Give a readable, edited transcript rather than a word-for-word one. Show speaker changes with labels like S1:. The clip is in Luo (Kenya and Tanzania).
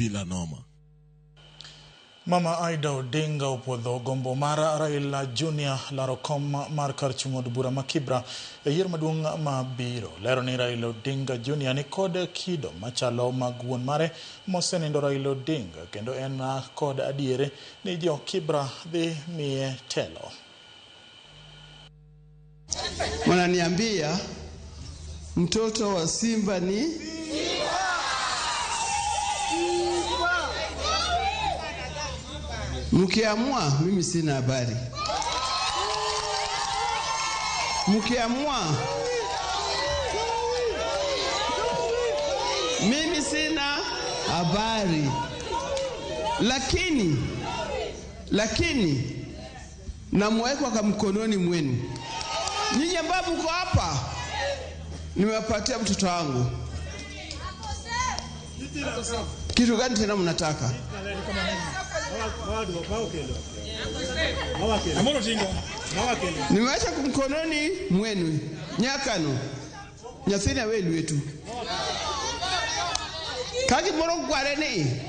S1: Bila noma.
S2: Mama Aida Odinga opuodho gombo mar Raila Junior laro kom mar kar chung' od bura ma Kibra e yiero maduong' mabiro. Lero ni Raila Odinga Junior ni kod kido machalo mag wuon mare mosenindo Raila Odinga kendo en kod adiere ni jo Kibra dhi miye telo.
S3: Wananiambia mtoto wa simba ni mkiamua, mimi sina habari. Mkiamua, mimi sina habari, lakini namwekwa kwa mkononi mwenu. Nyinyi ambao mko hapa, nimewapatia mtoto wangu. Kitu gani tena mnataka? Nimewacha mkononi mwenu. Nyakano nyathina we lwetu ka gimoro gware ni.